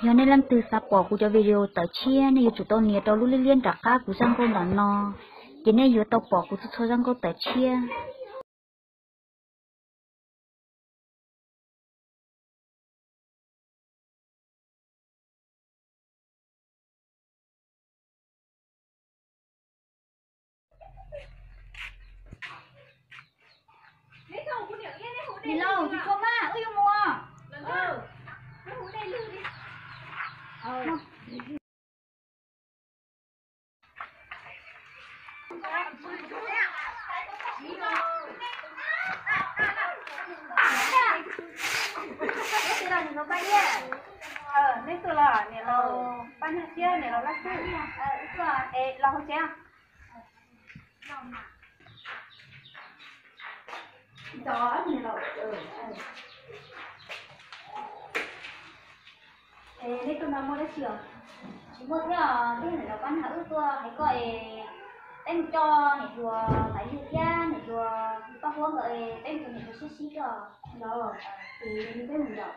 Yog nej leej twg xav pom kuv cov video tawm tshiab, nej yuav tsum tau nias rau lub liab liab nram qab kuv zaj nkauj ntawm no, ces nej yuav tau pom kuv txhua txhua zaj nkauj tawm tshiab. Niam laus, tsis tshua mas, wb yuav mus. Nej tuaj los niam laus pab nag thiab niam laus laj xwb. Es los hauv tsev. Es nej tuaj no muaj dab tsi os? Tsis muaj thiab, twb yog niam laus pab nag wb tuaj hais koj es peb mus coj niam hluas Maiv Liag thiab niam hluas Paj Huab nkawd es peb mus tos niam hluas sib sib koj. Los, es peb mus yom.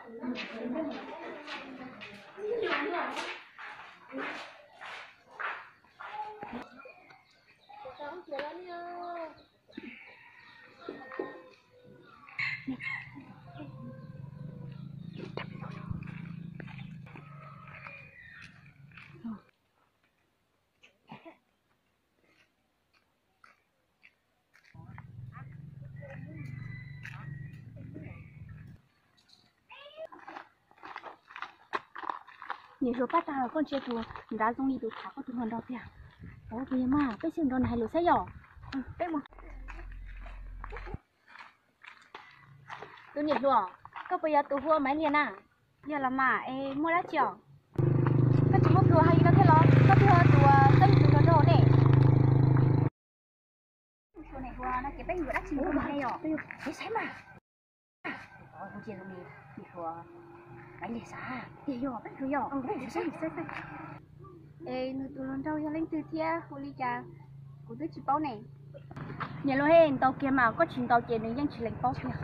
Niam hluas pab tag, koj ntsia tus nrad zoo li tus tham koj tus hluas nraug tiag. Ua puas yog mas, peb xyuas nrog nws hais lus saib yom. Tus niam hluas, koj puas yog tus hu ua Maiv Liag na? Yog los mas, es muaj dab tsi os? Koj tsis muaj plhus hais li no thiab los? Koj twb yog tus txawb yus tus hluas nraug ne. Niam hluas no ces peb yuav dab tsi mus rau nws ne yom? Saib mas. Niam hluas, Maiv Liag xav tias yog peb hluas yom. Es nws tus hluas nraug yog leej twg thiab hu li cas kuv twb tsis paub ne. Niam hluas, ntaus kiag mas, koj tsis ntaus ces nws yeej tsis lees paub tiag.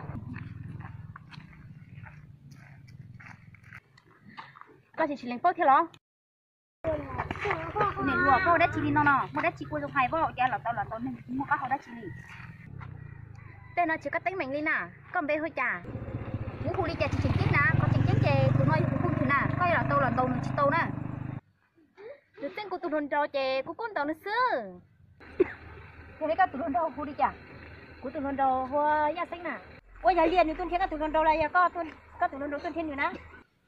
Koj tsis, tsis lees paub thiab los? Niam hluas, koj ua dab tsi li no no? Muaj dab tsi kua zoo hais, koj ua cas los tau los tau neeg, muaj qab hau dab tsi li? Tej no tsis koj teeb meem li na. Koj npe hu cas? Kuv hu li cas tsis tseem ceeb na, qhov tseem ceeb ces tus no yog kuv hu nws na, koj los tau los ntaus nws tsis tau na. Nws txeeb kuv tus hluas nraug ces kuv kuj ntaus nws xwb. Yog li koj tus hluas nraug hu li cas? Kuv tus hluas nraug hu ua Yaj Xeeb na. Ua yog li nws tuaj nrhiav koj tus hluas nraug los yog koj tus hluas nraug tuaj nrhiav nws na?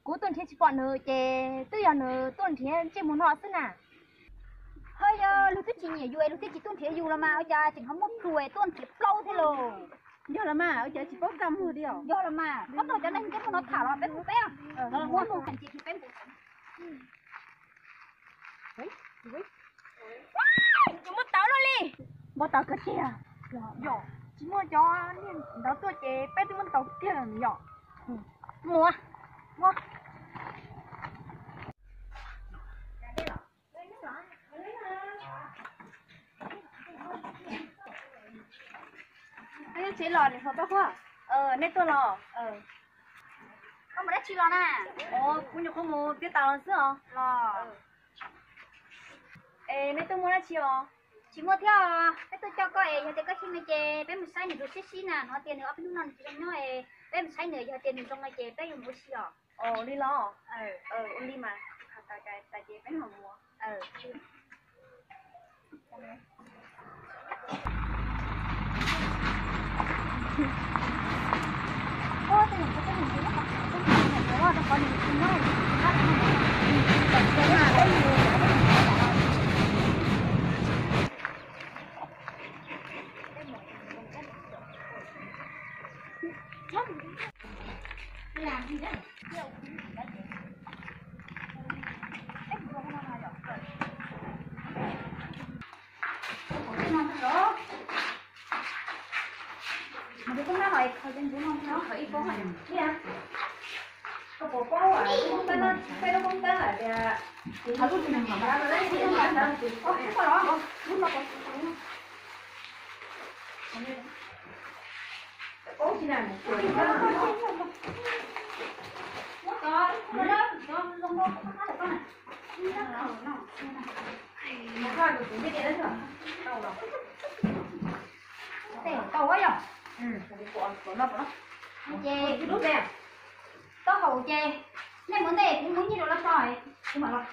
Kuv tuaj nrhiav tsis pom nws ces twb yog nws tuaj nrhiav ntsej muag no xwb na. Ho yog luag twb tsis nyiam yus es luag twb tsis tuaj nrhiav yus los mas ua cas tseem ho muaj plhus es tuaj nrhiav plaub thiab lauj? Yog los mas, ua cas tsis paub txaj muag li os? Yog los mas, koj nrog cov neeg ntsej muag no tham los peb mus peb. Peb mus tham ces peb mus. Tsis muaj tau luaj li. Muaj tau kawg tiag. Yog tsis muaj cov niag ntawd tuaj ces peb twb muab ntaus tiag lawm yom. Mus. Tsev los niam hluas Paj Huab. Nej tuaj los? Koj mus dab tsi los na? Kuv nyuam qhuav mus tiav tas los xwb os. Los. Es nej tuaj muaj dab tsi os? Tsis muaj thiab os, peb tuaj coj koj es yog tias koj xyeej no ces peb mus saib nws tus sib sib na, hnov tias nws ob peb hnub no nws tsis zoo nyob es peb mus saib nws, yog tias nws zoo no ces peb yuav mus ua si os. Ua li los? Ua li mas, tas ces peb mam mus. Tau yog. Ces taub hau ces nej muab ntej kuv muab nyiaj rau lawv tso, kuv mam los.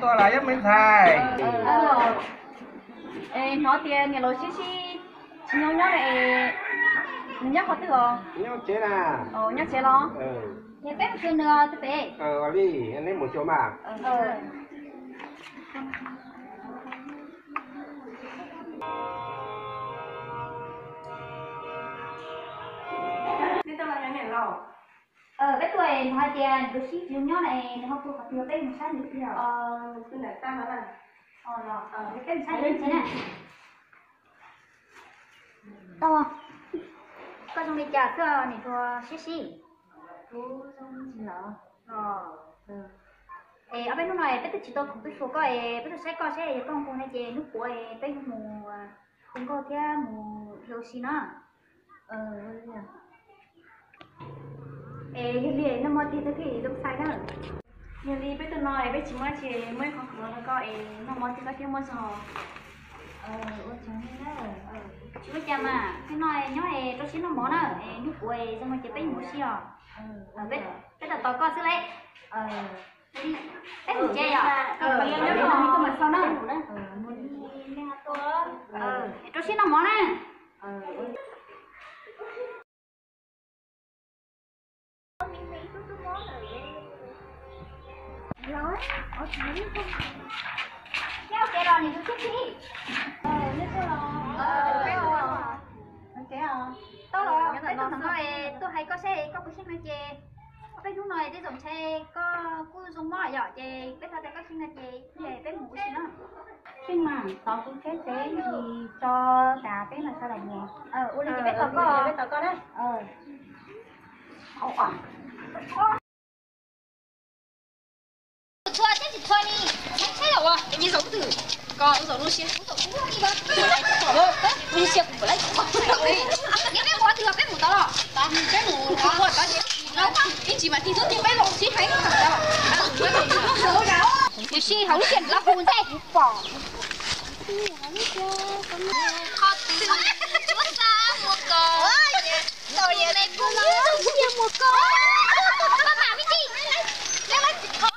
Tuaj los Yob Maiv Ntxhais. Es hnov tias niam laus Sib Sib tsis nyob nyob ne, nws nyob qhov twg os? Nyob tsev na. Nyob tsev los? Es peb mus xyuas nws os, twb pem. Ua li, neb mus xyuas mas. Neb tuaj los nyob niam laus? Peb tuaj es hnov hais tias niam laus Sib Sib tsis nyob ne, nws ho pw qhov twg, peb mus saib nws tiag. Peb mus saib nws tsev na. Tau, koj zoo li cas xwb niam hluas Sib Sib? Es ob peb hnub no peb twb tsis tau khoom tuaj xyuas koj es peb tuaj saib koj seb yog koj nquag no ces hnub puav es peb yuav mus hu nkauj thiab mus ua si no. Es yog li noj mov tiag tau thiaj zoo xais na. Yog li peb tuaj no es peb tsis muaj dab tsi, muaj ib qho khoom los rau koj es noj mov tiag koj thiaj muaj zog. Tsis ua cas mas, txij no nyob es rau siab noj mov na, es hnub puav es zoo no ces peb mus ua si os. Peb tos tos koj xwb lauj. Peb mus tsev yom. Rau siab noj mov na. Nyob tsev los niam tus tub txib. Tau los peb tuaj ntawm no es tuaj hais koj seb koj puas xyeej no ces, ob peb hnub no tej zaum ntshe koj kuj zoo mob yom, ces peb thov tias koj xyeej no ces peb mus ua si na. Xyeej mas, tos kuv tsheb tsev ntsis tso tas peb mam sawv daws mus. Ua li ces peb tos koj, peb tos koj na. Txhua teb tsis txhua li, tsheb los ua, ces zaum twg koj zaum lub siab, zaum lub siab kuv lawv, peb mus ua twg peb mus tod los, peb mus ua tod ces ib ntsis mas tig tub ces peb los sib hais tod. Tiam sis hauv lub siab los hu ntej kuv pom. Qhov twg tsuav xa muag kos, tus me phooj ywg zoo siab muag kos. Koj mam me ntsis, koj laib tsis qhov.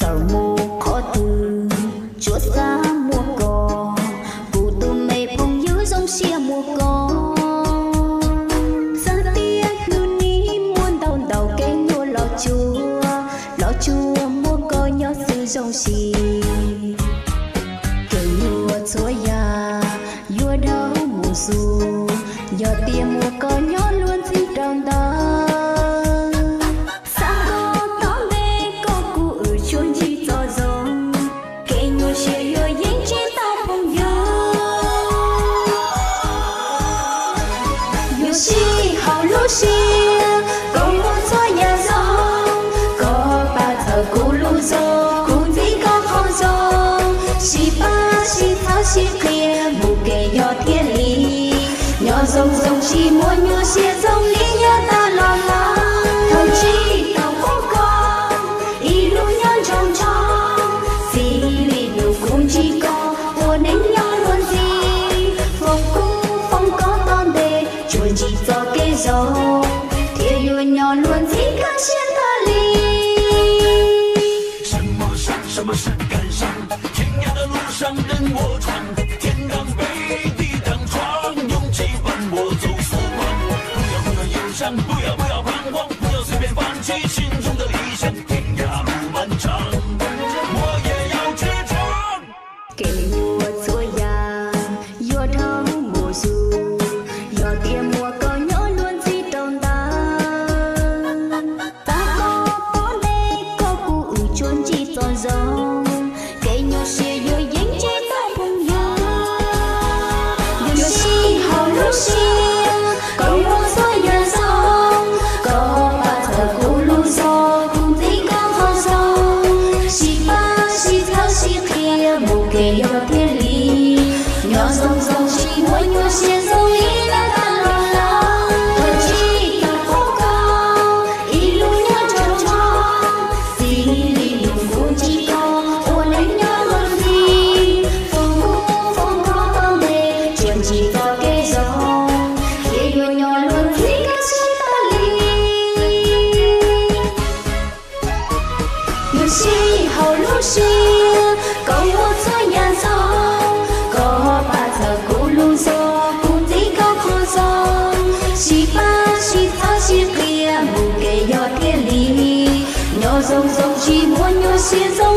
Txawm mus qhov twg tsuav xa muag kos, kuv tus me phooj ywg zoo siab muag kos. Txawm tias hnub nim muaj ntau ntau kev nyuaj los tsuav, los tsuav muag kos nyob xwb zoo siab. Kev nyuaj txhua yam yuav dhau mus xwb, yog tias muag kos nyob luag ntxhi rau ntawd. Xav koj tom ntej koj kuj wb tsuas ntsib txoj zoo, kev nyuaj siab yuav yeej tsis tau phooj ywg. Yuav sij hawm lub siab, koj muaj txhua yam zoo, koj pab txhawb kuv lub zog, kuv ntxiv koj qhov zoo, sib pab sib txhawb sib qhia, mus kev yog thiaj li nyob zoo zoo, tsis muaj nyuaj siab zoo li. zoo, thiaj yuav nyob luag ntxhi kaj siab tas li. 什么山，什么山敢上，天涯的路上等我闯，天堂被地当闯，勇气伴我走四方。不要，不要忧伤，不要，不要彷徨，不要随便放弃心中的理想，天涯路漫长，我也要去闯。Kev nyuaj txhua yam yuav dhau mus zus, yog tias muaj koj nyob luag ntxhi rau ntawd. Tag koj pom deb koj kuj wb tsuas ntsib txoj zoo, kev nyuaj siab yuav yeej ntsib tau phooj ywg. Yuav sib haum lub siab kom muaj txhua yam zoo, koj pab txhawb kuv lub zog, kuv ntxiv koj qhov zoo. Sib pab sib txhawb sib qhia mus kev yog thiaj li, nyob zoo zoo tsis muaj nyuaj siab zoo ib leeg tag los lawm. Thov tsis tau qhuas koj ib lub nyob tsaug zog, txij li lub kub ntsib koj ua neej nyob luag ntxhi. Foom kub foom koj tau ntev tsuas ntsib txoj kev zoo, thiaj yuav nyob luag ntxhi kaj siab tas li. Yuav sib haum lub siab kom muaj txhua yam zoo, koj pab txhawb kuv lub zog, kuv ntxiv koj qhov zoo. Sib pab sib txhawb sib qhia mus kev yog thiaj li, nyob zoo zoo tsis muaj nyuaj siab zoo